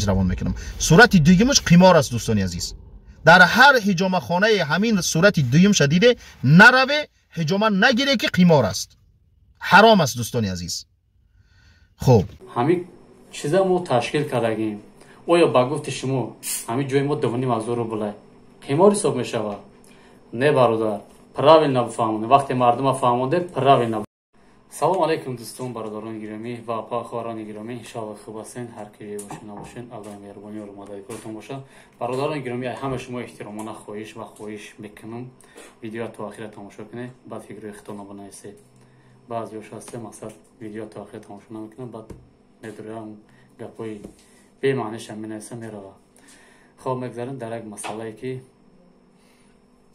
Равон мекунам. Сурати дуюмаш қимор аст, дӯстони азиз. Дар ҳар ҳиҷомахонаи ҳамин сурати дуюмша диде, нараве, ҳиҷома нагире, ки қимор аст, ҳаром аст, дӯстони азиз. Хуб, ҳамин чиза мо ташкил кардагем. Оё ба гуфти шумо ҳамин ҷои мо 2,5 ҳазор рублай қимор ҳисоб мешавад? Не, бародар, правильно бифаҳмонед. Вақте мардума фаҳмонде, правильно. Салом алейкум, дӯстон, бародарони гиромӣ ва хоҳарони гиромӣ. Иншоалло, хуб ҳастен. Ҳар ки бошед, набошен, Аллоҳи меҳрубонӣ ёру мададкоротон бошад. Бародарони гиромӣ, ҳама шумо эҳтиромона хоҳиш ва хоҳиш мекунам, видеоя то охира тамошо кунед, баъд фикрҳои худтонро бинависед. Баъзеош ҳасте, мақсад, видео то охира тамошо намекунам, баъд медурам, гапҳои бемаънишам менависам, мерава. Хоб, мегзарем дар як масъалае, ки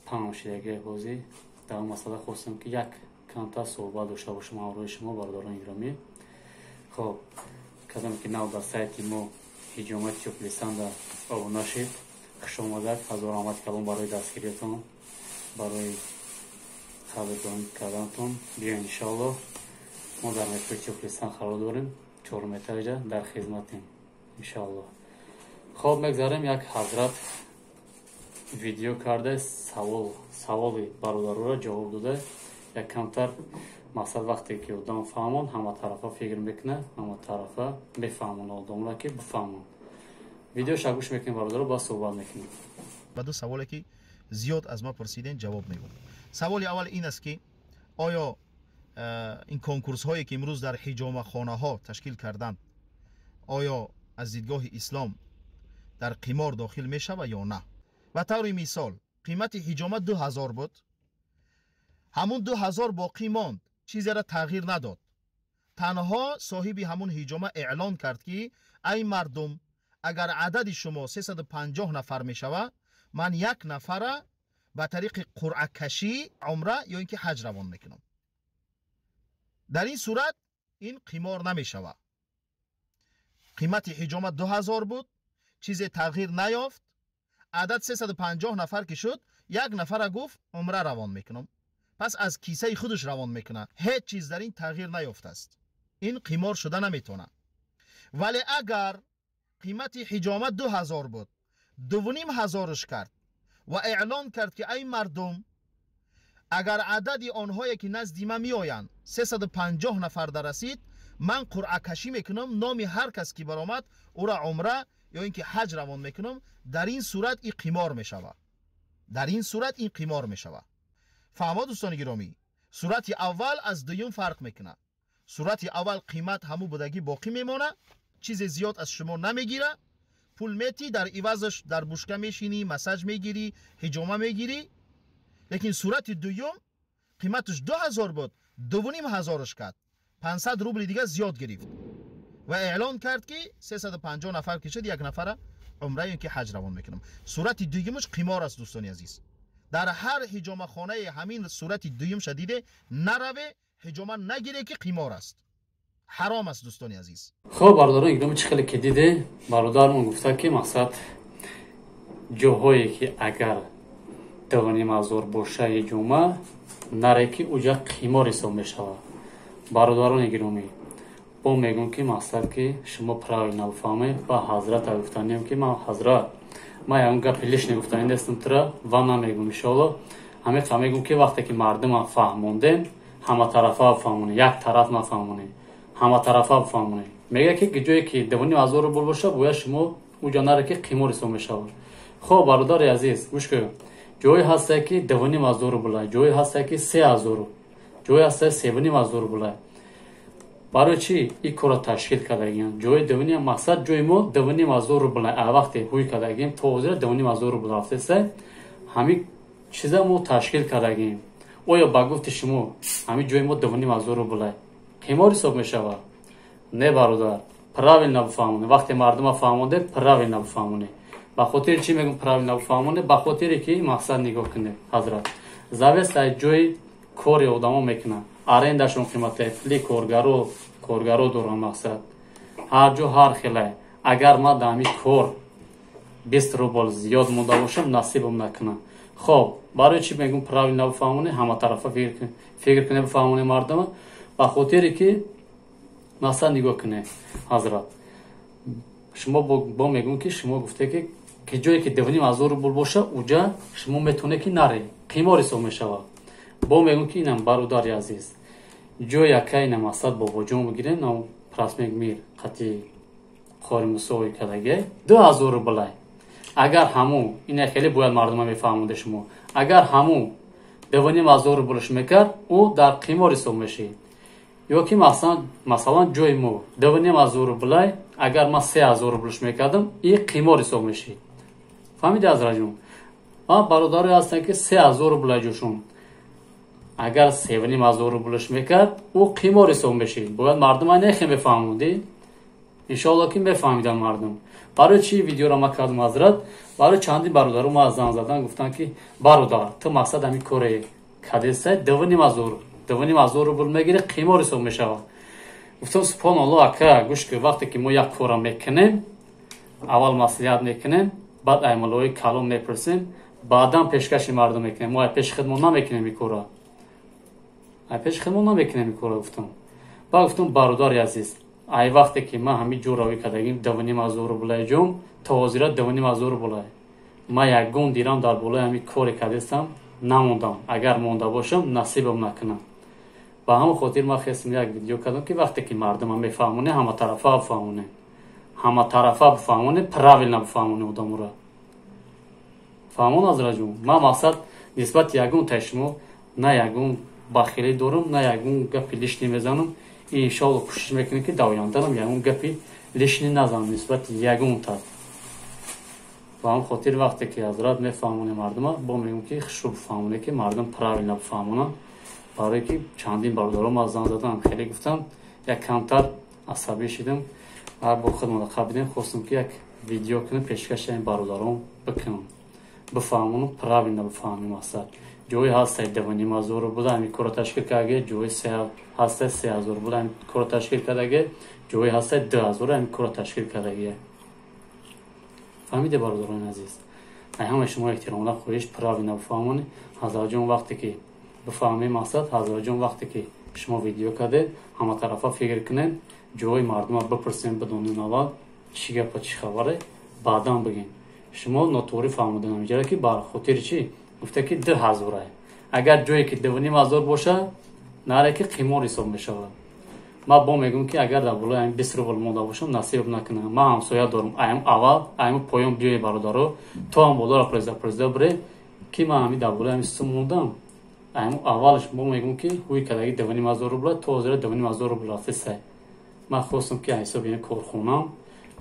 паҳн шидаги ҳозир. Дар он масъала хостам, ки як камтар суҳбат дошта бошам ҳамроҳи шумо, бародарони гиромӣ. Хоб, касоне ки нав дар сайти мо Ҳиҷомати Тёплый Санда обуна шид, хушомадак, ҳазор раҳмати калон барои дастгириятон, барои қадрдонӣ карданатон. Биёед, иншоалло, мо дар метрои Тёплый Сан қарор дорем, чорум этажа, дар хизматем, иншоалло. Хоб, мегзарем. Як ҳазрат видео карда, савол, саволи бародароро ҷавоб дода. Як камтар, мақсад, вақте ки одам фаҳмон, ҳаматарафа фикр мекунад, ҳаматарафа мефаҳмон одамро, ки бифаҳмон. Видеоша гӯш мекунем, бародаро, ба суҳбат мекунем. Ба ду саволе, ки зиёд аз ма пурсиден, ҷавоб мегӯм. Саволи аввал ин аст, ки оё ин конкурсҳое, ки имрӯз дар ҳиҷомахонаҳо ташкил карданд, оё аз дидгоҳи ислом дар қимор дохил мешава ё на? Ба таври мисол, қимати ҳиҷома 2000 буд, ҳамун 2000 боқӣ монд, чизеро тағйир надод. Танҳо соҳиби ҳамун ҳиҷома эълон кард, ки ай мардум, агар адади шумо 350 нафар мешава, ман як нафара ба тариқи қуръакашӣ умра ё ин ки ҳаҷ равон мекунам. Дар ин сурат ин қимор намешава. Қимати ҳиҷома 2000 буд, чизе тағйир наёфт. Адад 350 нафар ки шуд, як нафара гуфт, умра равон мекунам, пас аз кисаи худаш равон мекунад. Ҳеҷ чиз дар ин тағйир наёфтааст, ин қимор шуда наметавонад. Вале агар қимати ҳиҷома 2000 буд, 2,5 ҳазорш кард ва эълон кард, ки ай мардум, агар адади онҳое, ки назди ман меоянд, 350 нафар дарасид, ман қуръакашӣ мекунам, номи ҳар кас ки баромад, ӯра умра ё ин ки ҳаҷ равон мекунам. Дар ин сурат ин қимор мешавад. Дар ин сурат ин қимор мешавад. Фаҳмо, дӯстони гиромӣ, сурати аввал аз дуюм фарқ мекунад. Сурати аввал қимат ҳамун будагӣ боқӣ мемонад, чизе зиёд аз шумо намегира, пул метӣ, дар ивазаш дар бушка мешинӣ, массаж мегирӣ, ҳиҷома мегирӣ. Лекин сурати дуюм қиматаш 2000 буд, 2,5 ҳазорш кард, 500 рубли дига зиёд гирифт ва эълон кард, ки 350 нафар ки шуд, як нафара умра ё ки ҳаҷ равон мекунам. Сурати дуюмаш қимор аст, дӯстони азиз. Дар ҳар ҳиҷомахонаи ҳамин сурати дуюмша диде, нараве, ҳиҷома нагире, ки қимор аст, ҳаром аст, дӯстони азиз. Хоб, бародарон гиромӣ, чӣ хеле ки диде, бародармон гуфта, ки мақсад, ҷоҳое ки агар 2,5 ҳазор боша ҳиҷома, наре, ки уҷа қимор ҳисоб мешавад. Бародарони гиромӣ, бо мегӯм, ки мақсад, ки шумо правильно бифаҳмед. Ба ҳазрата гуфтанем, ки ман, ҳазрат, ман ягон гапи лишний гуфтанӣ нестам тура ва намегӯм, иншоалло. Ҳамиқа мегӯм, ки вақте ки мардума фаҳмондем, ҳаматарафа бифаҳмонем, як тараф нафаҳмонем, ҳаматарафа бифаҳмонем. Мегӯяд, ки ҷое ки 2,5 ҳазор рубл боша, бояд шумо уҷа наре, ки қимор ҳисоб мешавад. Хоб, бародари азиз, гӯш кун. Ҷое ҳасте, ки 2,5 ҳазор рубла, ҷое ҳасте, ки 3000, ҷое ҳасте, 3,5 ҳазор рубла. Барои чӣ ин корро ташкил кардагиям? Ҷои дувним, мақсад, ҷои мо 2,5 ҳазор рубла, вақте ҳуй кардагием, то ҳозира 2,5 ҳазор рубл рафтеста. Ҳамин чиза мо ташкил кардагием. Оё ба гуфти шумо ҳамин ҷои мо 2,5 ҳазор рубла қимор ҳисоб мешавад? Не, бародар, правильно бифаҳмонед. Вақте мардума фаҳмонде, правильно бифаҳмонед. Ба хотири чӣ мегӯм правильно бифаҳмонед? Ба хотире ки, мақсад, нигоҳ кунед, ҳазрат, зависит аз ҷои кори одамо мекунанд. Арендашон қимате, пули коргаро доранд. Мақсад, ҳар ҷо ҳар хеле. Агар ман дар ҳамин кор 20 рубл зиёд монда бошам, насибам накунам. Хоб, барои чӣ мегӯм правильно бифаҳмонед, ҳаматарафа фикр кунед, бифаҳмонед мардума? Ба хотире ки, мақсад, нигоҳ кунед, ҳазрат. Шумо бо мегӯм, ки шумо гуфте, ки ҷое ки 2500 рубл боша, уҷа шумо метавонед, ки наре, қимор ҳисоб мешавад. Бо мегӯм, ки инам, бародари азиз, ҷои яка ина мақсад бобоҷон бигирем, на Проспект Мир қати қори мусои кадаге 2000 рублай. Агар ҳамун ина хеле бояд мардума мефаҳмонде шумо, агар ҳамун 2500 рублш мекард, ӯ дар қимор ҳисоб мешид. Ё ки масалан ҷои мо 2500 рублай, агар ман 3000 рублш мекардам, и қимор ҳисоб мешид. Фаҳмиди, Азраҷон? Ва бародарое ҳастанд, ки 3000 рублай ҷошон, агар 3500 рублш мекард, ӯ қимор ҳисоб мешид. Бояд мардума нехе мефаҳмондӣ. Иншоалло, ки мефаҳмидан мардум. Барои чи видеоро ма кардам, ҳазрат? Барои чандин бародаро ма занг задан, гуфтанд, ки бародар, ту мақсад ҳамин коре кадесай, 2500, 2500 рубл мегири, қимор ҳисоб мешавад. Гуфтам: субҳоналло, ака, гӯш ки, вақте ки мо як кора мекунем, аввал маслиҳат мекунем, баъд аймалои калом мепурсем, баъдан пешкаши мардум мекунем. Мо ай пеши худмон намекунем ин кора, ай пеши худмон намекунем ин кора, гуфтам. Баъд гуфтам: бародари азиз, ай вақте ки ман ҳамин ҷо равӣ кардагим, 2500 рублай ҷом, то ҳозира 2500 рублай, ман ягон дирам дар болои ҳамин коре кардестам намондам. Агар монда бошам, насибам накунам. Ба ҳамон хотир ман хестам, як видео кардам, ки вақте ки мардума мефаҳмоне, ҳаматарафа бифаҳмоне, ҳаматарафа бифаҳмоне, правильно бифаҳмоне одаморо. Фаҳмон, Азраҷон? Ман мақсад нисбати ягон таи шумо на ягон бахилӣ дорам, на ягон гапи лишний мезанам. Иншоалло, кӯшиш мекунем, ки дар ояндарам ягон гапи лишний назанам нисбати ягон та. Ба ҳамон хотир вақте ки ҳазрат мефаҳмоне мардума, бо мегӯм, ки хушрӯ бифаҳмоне, ки мардум правильно бифаҳмонанд. Барое ки чандин бародаром аз занг задам, хеле гуфтам, як камтар асабӣ шидам, бо худ мулоқат хостам, ки як видео кунам, пешкаши ин бародаром бикунам, бифаҳмонам, правильно бифаҳмем. Мақсад ҷои ҳастай 2500 рубл ҳамин корро ташкил кардаге, ҷои ҳастай 3000 рубл ҳамин корро ташкил кардаге, ҷои ҳастай 2000 ҳамин корро ташкил кардаге. Фаҳмиде, бародарони азиз? Ай ҳамаи шумо эҳтиромона хоҳиш, правильно бифаҳмонед. Ҳазратҷон, вақте ки бифаҳмем, мақсад, ҳазратҷон, вақте ки шумо видео кардед, ҳаматарафа фикр кунед, ҷои мардума бипурсем, бидонем аввал чӣ гапа, чӣ хабаре, баъдан бигем. Шумо нотуғрӣ фаҳмодан ҳамиҷара, ки бар хотири чӣ гуфта, ки 2000-ай, агар ҷое ки 2500 боша, наре, ки қимор ҳисоб мешавад. Ман бо мегӯм, ки агар дар болои ҳамин 20 рубл монда бошам, насиб накунам. Ман ҳамсоя дорам, аям аввал аями поён биёи, бародаро, то ҳам болоро презда презда бире, ки ман ҳами дар болои ҳами сум мондам. Аями аввалш бо мегӯм, ки ҳуи кадаги 2500 рубла, то ҳозира 2500 рубл рафтесай. Ман хостам, ки ҳисоби ин корхонам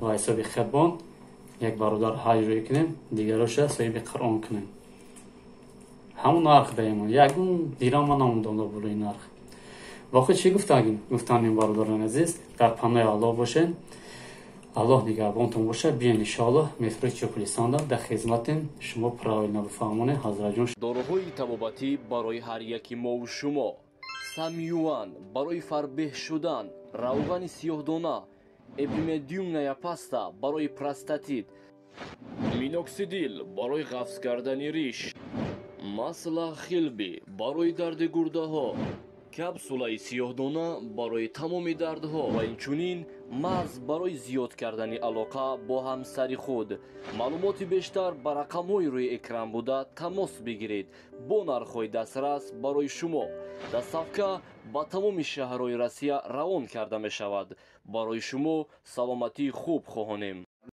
ва ҳисоби хидбон як бародар ҳаҷ рӯй кунем, дигароша соҳиби Қуръон кунем. Ҳамон нарх даемон, ягон дирам ман намондам дар болои нарх. Воқеъ чӣ гуфтанем, бародарони азиз? Дар панои Аллоҳ бошед, Аллоҳ нигаҳбонтон бошад. Биён, иншоаллоҳ, метрои Чопулистонда дар хизматем. Шумо правильно бифаҳмонед, ҳазратҷон. Доруҳои табобатӣ барои ҳар яки мову шумо: Самюан барои фарбеҳ шудан, равғани сиёҳдона, эпимедиумная паста барои простатит, миноксидил барои ғафз кардани риш, масла хилби барои дарди гурдаҳо, капсулаи сиёҳдона барои тамоми дардҳо ва инчунин мағз барои зиёд кардани алоқа бо ҳамсари худ. Маълумоти бештар ба рақамҳои рӯи экран буда тамос бигиред. Бо нархҳои дастрас барои шумо доставка ба тамоми шаҳрҳои Россия равон карда мешавад. Барои шумо саломатии хуб хоҳонем.